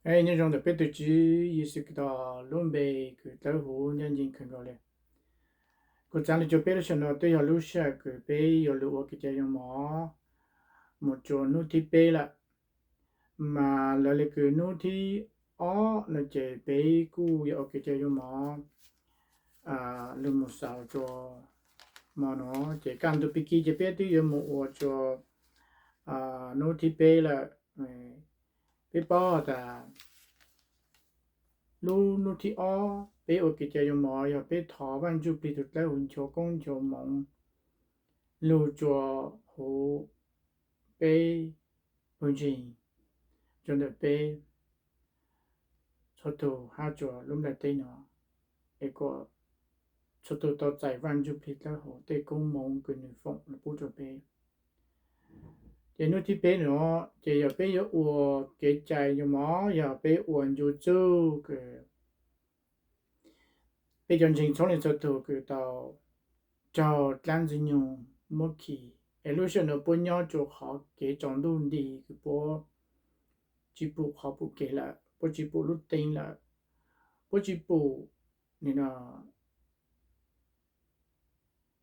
Hais nyob zoo ntawm peb tus Tswv Yexus Khetos lub npe kws dawb huv ncaj ncees kawg nkaus li. Kuv txav lug cuag peb lub sij hawm no twb yog lub sij hawm kws peb yuav lug ua kev cai yoo mov mus rua hnub thib peb lawm. Mas lawv li kws hnub thib ob no ces peb kuj yuav ua kev cai yoo mov lug mus xaus rua hmo no, ces kaj ntug pig kig ces peb twb yuav mus ua rua hnub thib peb lawm. Peb paub tas lub hnub thib ob peb ua kev cai yoo mov yog peb thov Vaaj Ntsuj Plig tus dawb huv nchuav koob nchuav moov lug rua huv peb pawg ntseeg, rua ntawm peb txhua tug hab rua lub nplaj teb no, es kom txhua tug tau txais Vaaj Ntsuj Plig dawb huv tej koob moov kws nwg foom los pub rua peb. Ces hnub thib peb no ces yog peb yuav ua kev cai yoo mov, yog peb ua ncu txuj kws peb cov ntseeg txhua leej txhua tug kws tau raug dlaab ntxwg nyoog muab khi, es lub sij hawm no puab nyob rua qhov kev tsaus ntuj nti kws puab tsi pum qhov pum kev lawm, puab tsi pum lub teeb lawm, puab tsi pum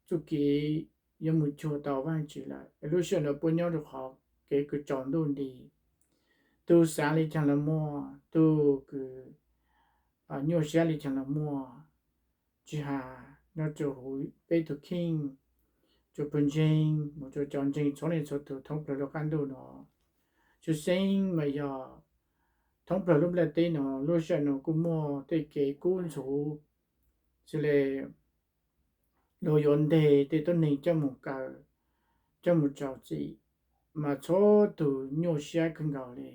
txuj kev yuav mus cuag tau Vaajtswv lawm. Es lub sij hawm no puab nyob rua qhov kev kws tsaus ntuj nti, tug xaav le caag los muaj, tug kws nyuaj sab le caag los muaj, tsi has nyob rua huv peb tug kheej, rua pawg ntseeg mus rua cov ntseeg txhua leej txhua tug thoob plawg lub qaab ntuj no. Tshwj xeeb mas yog thoob plawg lub nplaj teb no, lub sij hawm no kuj muaj tej kev kub ntxhuv, xws le luag yuav nteg tej tuab neeg coj mus kaw, coj mus tsaus txim, mas txhua tug nyuaj sab kawg nkaus le.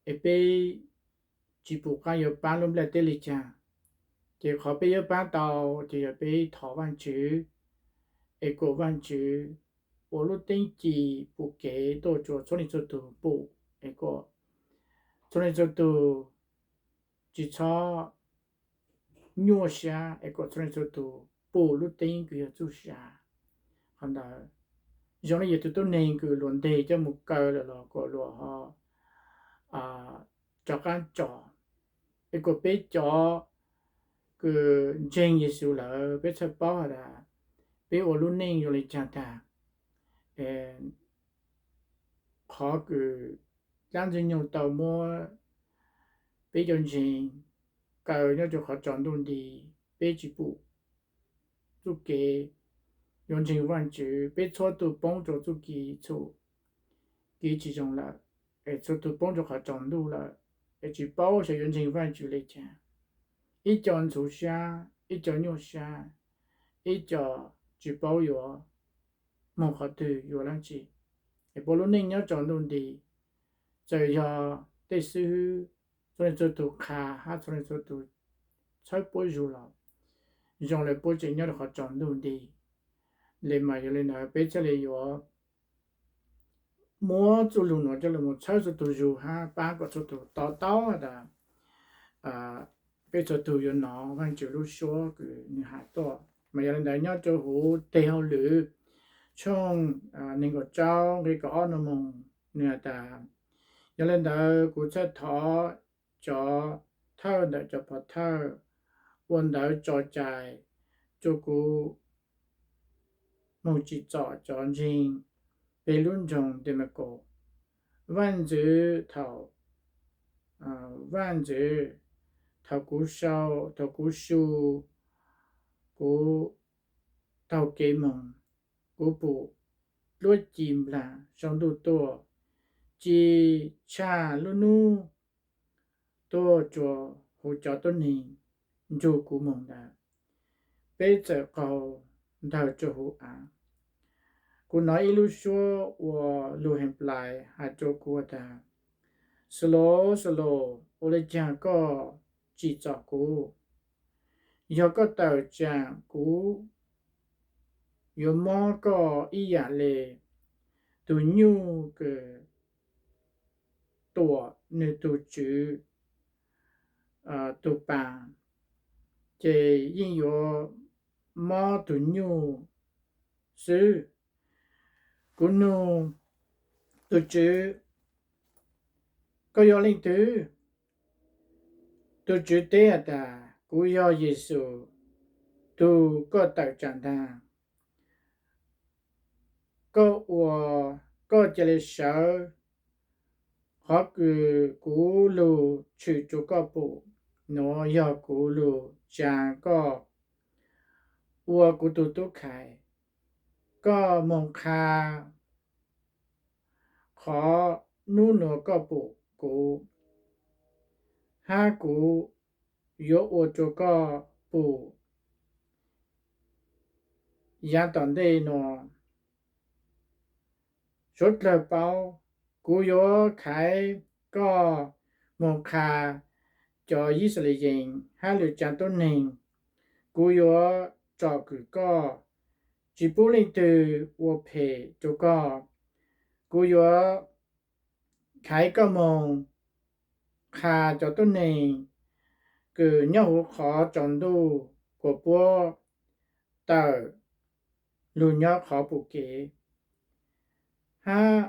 Es peb tsi pum qaab yuav paab lub nplaj teb le caag, ces qhov peb yuav paab tau ces yog peb thov Vaajtswv, es kom Vaajtswv ua lub teeb ci pum kev tuaj rua txhua leej txhua tug pum, es kom txhua leej txhua tug tsi txhob nyuaj sab, es kom txhua leej txhua tug pum lub teeb kws yog txuj sa. Qhov ntawd zoo le yog tug tuab neeg kws luag nteg coj mus kaw lawm los kom luag ho rov qaab tso. Es kom peb cov kws ntseeg Yexus lawm peb txhaj paub has tas peb ua lub neej yuav le caag tag. Qhov kws dlaab ntxwg nyoog tau muab peb cov ntseeg kaw nyob rua qhov tsaus ntuj nti, peb tsi pum txuj kev yuav ntseeg Vaajtswv, peb txhua tug poob rua txuj kev txhum, kev tsi zoo lawm, es txhua tug poob rua qhov tsaus ntuj lawm, es tsi paub saib yuav ntseeg Vaajtswv le caag. Ib co ntxhuv sab, ib co nyuaj sab, ib co tsi paub yuav moog qhov twg yuav dlaab tsi. Es puab lub neej nyob tsaus ntuj nti, txawm yog tej xib hwb, txhua leej txhua tug qha hab txhua leej txhua tug txhawb puab zug los zoo le puab tseem nyob rua qhov tsaus ntuj nti le. Mas yog le ntawd peb txhaj le yuav muab txuj lug nuav coj lug mus txhawb txhua tug zug hab pab kom txhua tug to taub has tas peb txhua tug yuav nov Vaajtswv lub suab kws nwg has tuaj. Mas yog le ntawd nyob rua huv tes hauj lwm tshooj neeg nkaum rau nqe kaum ob no moog, nwg has tas, yog le ntawd kuv txhaj thov cov thawj ntawm cov pov thawj ua ntawv tso cai rua kuv moog tsim txom cov ntseeg peg lub nroog Demaskus. Vaajntxwv thaum, vaajntxwv, thaum kuv sau, thaum kuv su, kuv taug kev moog, kuv pum duab ci nplaag sau ntuj tuaj, ci tshaj lub nub tuaj rua huv cov tuab neeg nrug kuv moog ntawd, peb txawm qaug ntawg rua huv av. Kuv nov ib lub suab ua lug Henplais has rua kuv has tas, Xaulus, Xaulus, ua le caag koj tsim txom kuv? Yog koj tawm tsaam, kuv yuav mob koj ib yaam le tug nyuj kws tuam nwg tug tswv tug paas, ces yeej yuav mob tug nyuj xwb. Kuv nug, Tug tswv, koj yog leej twg? Tus Tswv teb has tas, Kuv yog Yexus, tug koj tawm tsam ntag. Koj ua, koj ca le sawv. Qhov kws kuv lug tshwm rua koj pum, nuav yog kuv lug tsaa koj ua kuv tug tub khais. Koj moog qha qhov nub nuav koj pum kuv, hab kuv yuav ua rua koj pum yaav tom ntej nuav. Suav dlawg paub, kuv yuav khaiv koj moog qha cov Yixalayees hab lwm tsaa tuab neeg. Kuv yuav tsom kwm koj, tsi pub leej twg ua phem rua koj. Kuv yuav khaiv koj moog qha cov tuab neeg kws nyob huv qhov tsaus ntuj kuas puab tawm lug nyob qhov pum kev, hab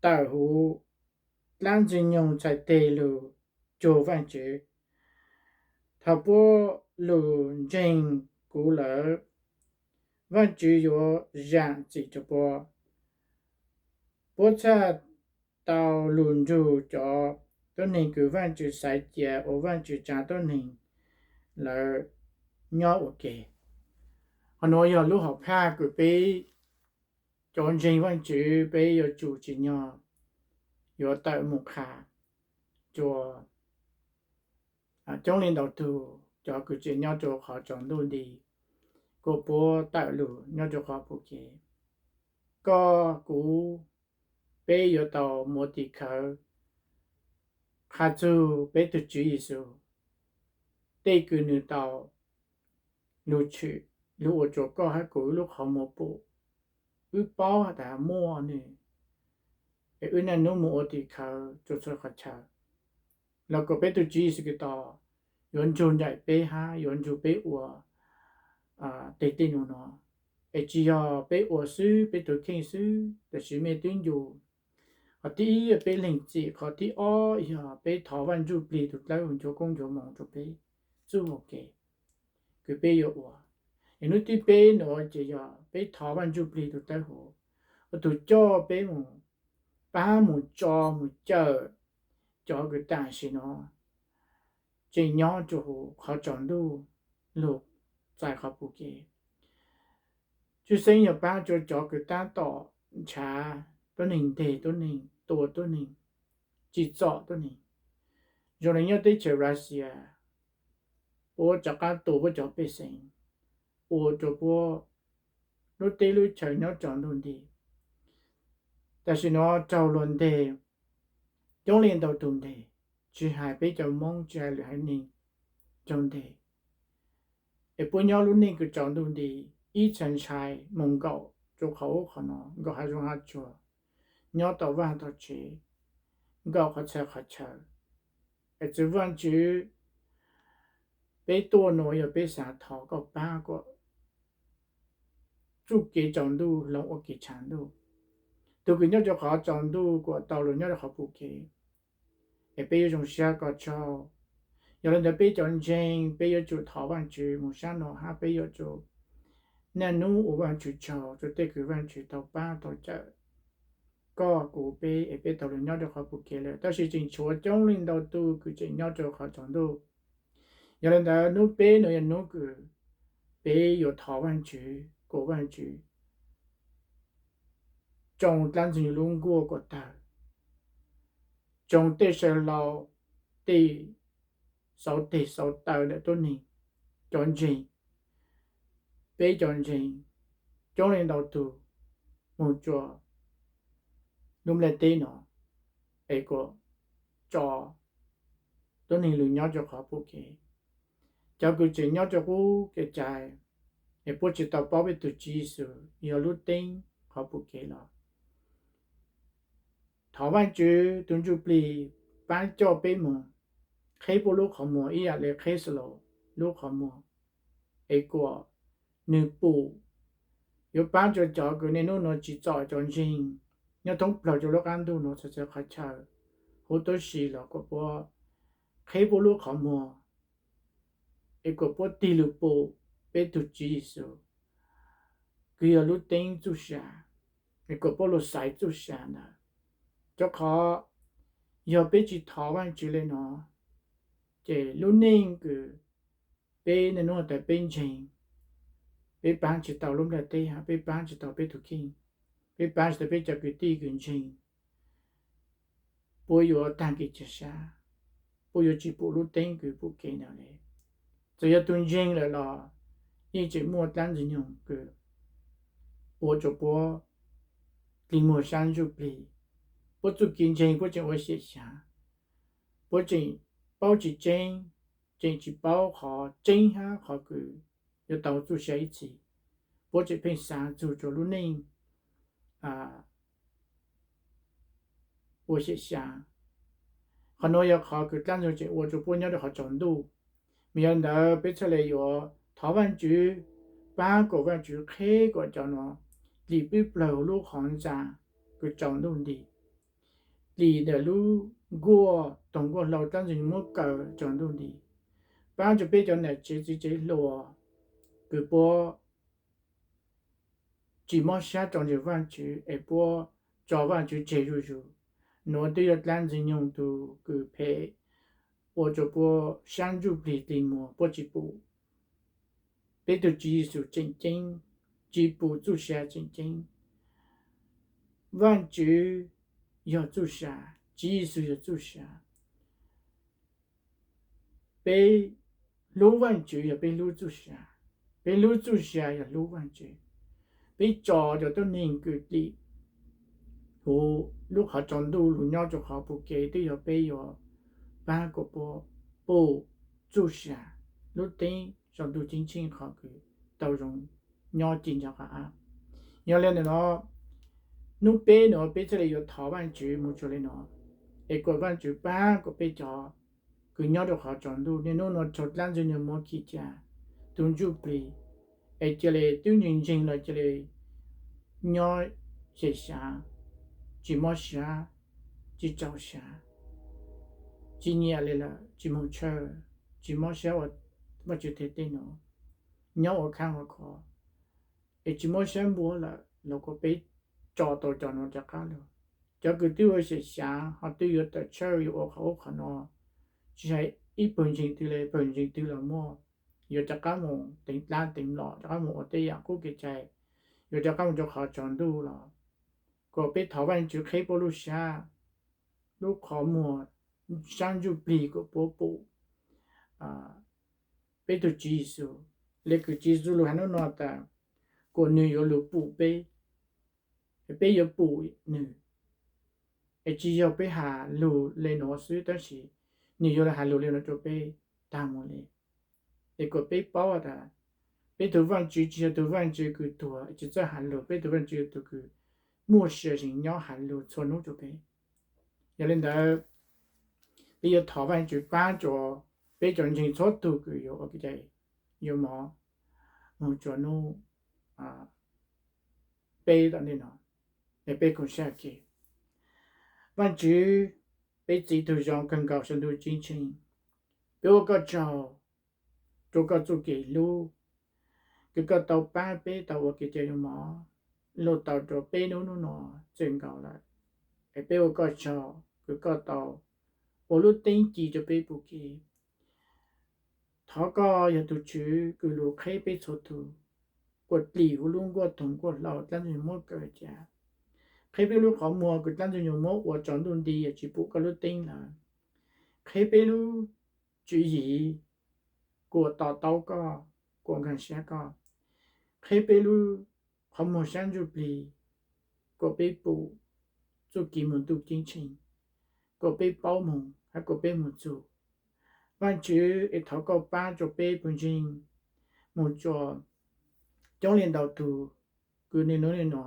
tawm huv dlaab ntxwg nyoog txhais teg lug cuag Vaajtswv. Thaus puab lug ntseeg kuv lawm, Vaajtswv yuav zaam txim rua puab. Puab txhaj tau lug nrug cov tuab neeg kws Vaajtswv xaiv cia ua Vaajtswv tsaa tuab neeg lawm nyob ua ke. Qhov nuav yog lub hom phaj kws peb cov ntseeg Vaajtswv peb yuav tsum tsim nyog yuav tawm moog qha rua coob leej ntau tug cov kws tseem nyob rua qhov tsaus ntuj nti kuas puab tawm lug nyob rua qhov pum kev. Koj kuv peb yuav tau muaj tim khawv qha txug peb tug Tswv Yexus, tej kws nwg tau lug tshwm lug ua rua koj hab kuv wb lub qhov muag pum. Wb paub has tas muaj nwg, es wb niaj hnub moog ua tim khawv rua txhua qhov chaw, los kuas peb tug Tswv Yexus Khetos yuav nrug nraim peb hab yuav nrug peb ua tej tej num nuav. Es tsi yog peb ua xwb, peb tug kheej xwb, tab sis mej twb ncu. Qhov thib ib yog peb leeg txim, qhov thib ob yog peb thov Vaaj Ntsuj Plig tug dlawb huv nchuav koob nchuav moov rua peb txuj ua ke kws peb yuav ua. Es nub thib peb nuav ces yog peb thov Vaaj Ntsuj Plig tug dlawb huv, ua tug coj peb moog paab moog tso moog cawm cov kws tam sim nuav tseem nyob rua huv qhov tsaus ntuj lug txais qhov pum kev. Tshwj xeeb yog paab rua cov kws taab tom nrhav tuab neeg, nteg tuab neeg, tua tuab neeg, tsim txom tuab neeg. Zoo le nyob teb chaws Russia, puab rov qaab tua puab cov pej xeem, ua rua puab lub teb lub chaw nyob tsaus ntuj nti. Tam sim nuav raug luag nteg, coob leej ntau tug nteg, tsi has peb cov Moob, tsi has lwm haiv neeg, raug nteg. Es puab nyob lub neej kws tsaus ntuj nti, ib txhais ntshai moog nkaum rua qhov ub qhov no, nkaum hav zoov hav tsuag, nyob tom vaaj tom tsev, nkaum qhov txhia qhov chaw. Es txwv Vaajtswv, peb tuaj nuav yog peb xaav thov koj paab kuas txuj kev tsaus ntuj hloov ua kev tshav ntuj. Tug kws nyob rua qhov tsaus ntuj kuas tau lug nyob rua qhov pum kev. Es peb yuav zoo sab koj tsaug. Yog le ntawd peb cov ntseeg peb yuav tsum thov Vaajtswv moog sab nuav hab peb yuav tsum niaj nub ua Vaajtswv tsaug rua tej kws Vaajtswv tau paab tau cawm koj kuv peb es peb tau lug nyob rua qhov pum kev lawm, tab sis tseem tshuav coob leej ntau tug kws tseem nyob rua qhov tsaus ntuj. Yog le ntawd nub peb nuav yog nub kws peb yuav thov Vaajtswv, kuas Vaajtswv tsoo dlaab ntxwg nyoog lub nkuaj kuas tawg, tsoo tej saw hlau, tej xauv teg xauv taw ntawm tuab neeg, cov ntseeg, peb cov ntseeg, coob leej ntau tug moog rua lub nplaj teb no, es kuas tso tuab neeg lug nyob rua qhov pum kev. Cov kws tseem nyob rua qub kev cai, es puab tsi tau paub peb tug Tswv Yexus yog lub teeb qhov pum kev los, thov Vaajtswv tug Ntsuj Plig paab coj peb moog qheb puab lub qhov muag ib yam le qheb Xaulus lub qhov muag, es kuas nwg pum yuav paab rua cov kws niaj nub nuav tsim txom cov ntseeg, nyob thoob plaws rau lub qab ntuj nuav txhua txhua qhov chaw, huv tib si los kuas puab qheb puab lub qhov muag, es kuas puab tig lug pum peb tug Tswv Yexus kws yog lub teeb txuj sa, es kuas puab lug xaiv txuj sa ntawd. Rua qhov yog peb tsi thov Vaajtswv le nuav, ces lub neej kws peb nwg nuav tas peb ntseeg, peb paab tsi tau lub nplajteb hab peb paab tsi tau peb tug kheej, peb paab tsi tau peb cov kwv tij kws ntseeg, puab yuav taag kev cia sab, puab yuav tsi pum lub teeb kws pum kev ntawd le. Txawm yog tug ntseeg lawm los yeej tseem muaj dlaab Ntxwg Nyoog kws ua rua puab dlig muag sab ntsuj plig, puab txuj kev ntseeg puab tseem ua xyem xyaav, puab tseem paub tsi tseeb, tseem tsi paub qhov tseeb hab qhov kws yuav tau txuj sa ib txhis, puab tseem pheej xaav txug rua lub neej ua xyem xyaav. Qhov nuav yog qhov kws dlaab Ntxwg Nyoog tseem ua rua puab nyob rua qhov tsaus ntuj. Mas yog le ntawd peb txhaj le yuav thov Vaajtswv, paab kuas Vaajtswv qheb kuas cov nuav dlim peb plawg huv lub qhov ntxa kws tsaus ntuj nti, dlim ntawm lub nkuaj toog nkuaj hlau dlaab Ntxwg Nyoog muab kaw tsaus ntuj nti, paab rua peb cov nam tsev txiv tsev hluas kws puab tsi mob sab rua ntawm Vaajtswv es puab tso Vaajtswv tseg zuj zus. Nuav twb yog dlaab Ntxwg Nyoog tug kws phem ua rua puab sab ntsuj plig dlig muag, puab tsi pum peb tug Tswv Yexus tseem ceeb, tsi pum txuj sa tseem ceeb. Vaajtswv yog txuj sa, Tswv Yexus yog txuj sa. Peb hlub Vaajtswv yog peb hlub txuj sa, peb hlub txuj sa yog hlub Vaajtswv. Peb tso cov tuab neeg kws dlim huv lub qhov tsaus ntuj lug nyob rua qhov pum kev, twb yog peb yuav paab kuas puab pum txuj sa, lub teeb tsaus ntuj ceeb tsheej qhov kws tau zoo nyob ci nco qab. Yog le ntawm nuav, nub peb nuav peb txhaj le yuav thov Vaajtswv moog rua le nuav, es kuas Vaajtswv paab kuas peb cov kws nyob rua qhov tsaus ntuj niaj nub nuav raug dlaab Ntxwg Nyoog muab khi ca tug ntsuj plig, es ca le twb ntseeg ntseeg los ca le nyob xyem xyaav, tsi mob sab, tsi tsaug sab, tsi nyiam le lawm, tsi moog tshawj, tsi mob sab ua Vaajtswv teg tej nuav, nyob ua khaab ua khov, es tsi mob sab npuab lawm los kuas peb tso tau cov nuav rov qab lug. Cov kws twb ua xyem xyaav ho twb yuav tawm tshawj yuav ua qhov ub qhov no, tsi has ib pawg ntseeg twg le pawg ntseeg twg los muaj, yuav rov qab moog teev dlaab teev los, rov qab moog ua tej yaam qub kev cai, yuav rov qab moog rua qhov tsaus ntuj los, kuas peb thov Vaajtswv qheb puab lub sab, lub qhov muag, sab ntsuj plig kuas puab pum peb tug Tswv Yexus, le kws Tswv Yexus lug has nub nuav tas, kuas nwg yuav lug pum peb, peb yuav pum nwg, es tsi yog peb has lug le nuav xwb tab sis nwg yuav lug has lug le nuav rua peb taag moog le. Es kuas peb paub tas peb tug Vaajtswv tsi yog tug Vaajtswv kws tuag tsi txawj has lug, peb tug Vaajtswv yog tug kws muaj sia zeeg nyob has lug txhua nub rua peb. Yog le ntawd, peb yuav thov Vaajtswv paab rua peb cov ntseeg txhua tug kws yuav ua kev cai, yuav mov moog rua nub peb tom ntej no, es peb koom sab ke. Vaajtswv, peb Txiv tug zoo kawg nkaus saum ntuj ceeb tsheej, peb ua koj tsaug rua koj txuj kev hlub kws koj tau paab peb tau ua kev cai yuav mov lug tau rua peb nub nub no txij nkaus lawm. Es peb ua koj tsaug kws koj tau ua lub teeb ci rua peb pum kev. Thov koj yog tug Tswv kws lug qheb peb txhua tug, kuas dlim huv lub nkuaj toog nkuaj hlau dlaab Ntxwg Nyoog muab kaw ca, qheb peb lub qhov muag kws dlaab Ntxwg Nyoog muab ua tsaus ntuj nti yog tsi pum koj lub teeb lawm, qheb peb lub tswv yim kuas to taub koj, kuas nkaag sab koj, qheb peb lub qhov muag sab ntsuj plig kuas peb pum txuj kev moog ntuj ceeb tsheej, kuas peb paub moog hab kuas peb moog txug. Vaajtswv, es thov koj paab rua peb puj ntseeg moog rua coob leej ntau tug kws nwg nub nwg no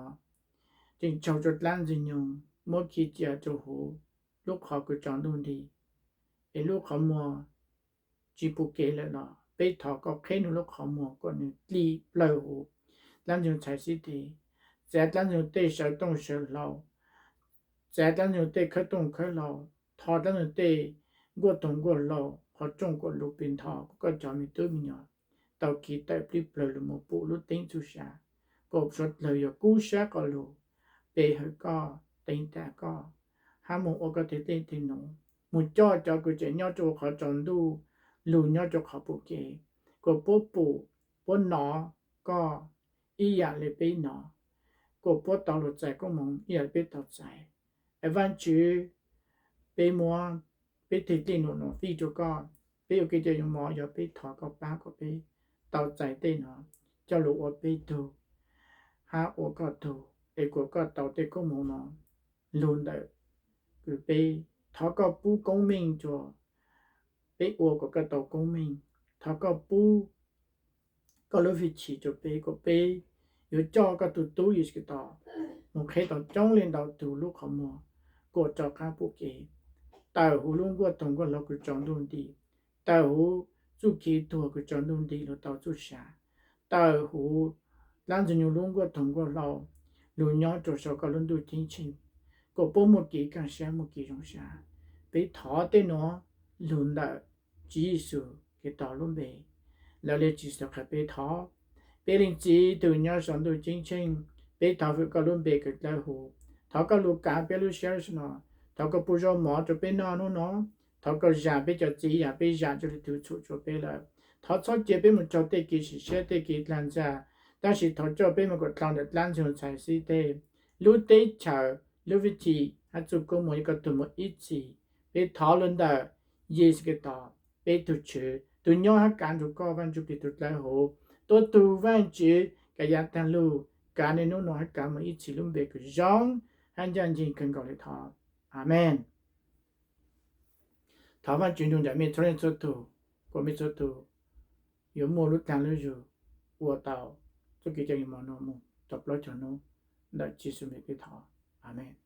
tseem raug rua dlaab Ntxwg Nyoog muab khi ca rua huv lub qhov kws tsaus ntuj nti, es lub qhov muag tsi pum kev lawm los peb thov koj qheb nwg lub qhov muag kuas nwg dlim plawg huv dlaab Ntxwg Nyoog txhais xib tes, txav dlaab Ntxwg Nyoog tej sawv tooj sawv hlau, txav dlaab ntug tej khawb tooj khawb hlau, tho dlaab ntug tej nkuaj toog nkuaj hlau, qhov rooj kuam lug pes ntho kuas koj cov me tub me nyuam tau kiv tawm plib plawg lug moog pum lub teeb txuj sa, kuas suav dlawg yog kub sab quas lug pe hawm koj, teev tas koj, hab moog ua koj tej dej tej num, moog coj cov kws tseem nyob rua qhov tsaus ntuj, lug nyob rua qhov pum kev, kuas puab pum, puab nov koj ib yaam le peb nov, kuas puab tau lug txais koob moov ib yaam le peb tau txais. Es Vaajtswv, peb muab peb tej dej num nuav fij rua koj, peb ua kev cov yuav mov yog peb thov koj pab kuas peb tau txais tej nuav coj lug ua peb tug hab ua koj tug, es kuas koj tau tej koob moov nuav lug ntawm kws peb. Thov koj pub koob meej rua peb ua kuas koj tau koob meej. Thov koj pub koj lub hwj chim rua peb kuas peb yuav coj koj tug tub Yexus Khetos moog qheb tau coob leej ntau tug lub qhov muag kuas rov qaab pum kev, tawm huv lub nkuaj toog nkuaj hlau kws tsaus ntuj nti, tawm huv txuj kev tuag kws tsaus ntuj nti lug tau txuj sa, tawm huv dlaab ntxwg nyoog lub nkuaj toog nkuaj hlau lug nyob rua sau koj lub ntuj ceeb tsheej, kuas puab muaj kev kaaj sab muaj kev zoo sab. Peb thov tej nuav lug ntawm Tswv Yexus Khetos lub npe. Lawv le Tswv Yexus qha peb thov. Peb Leej Txiv tug nyob sau ntuj ceeb tsheej, peb thov fwm koj lub npe kws dlawb huv. Thov koj lug kav peb lub sab lub sij nuav, thov koj pub zaub mov rua peb noj nub nua, thov koj zam peb cov txiv yaam peb zam rua leej twg txhum rua peb lawm. Thov txhob cia peb moog raug tej kev sim siab tej kev dlaag ntxag, tab sis thov coj peb moog kuas dlhau ntawm dlaab ntxwg ntxhais xib teg, lub teb chaws, lub hwj chim hab txuj koob moov yog koj tug moog ib txhis. Peb thov lug ntawm Yexus Khetos, peb tug Tswv tug nyob hab kav nrug koj, Vaajtswv Leej Tub dlawb huv, tuab tug Vaajtswv kav yav taag lug, kav nwg nub nua hab kav moog ib txhis lub npe kws zoo hab ncaaj nceeg kawg nkaus le thov. Amees. Thov Vaajtswv nrug nraim mej txhua leej txhua tug, kuas mej txhua tug yuav muaj lub dlaag lub zug ua tau txuj kev coj yuav mov nuav moog tau plaub caug nub. Ntawm Tswv Yexus npe peb thov, amees.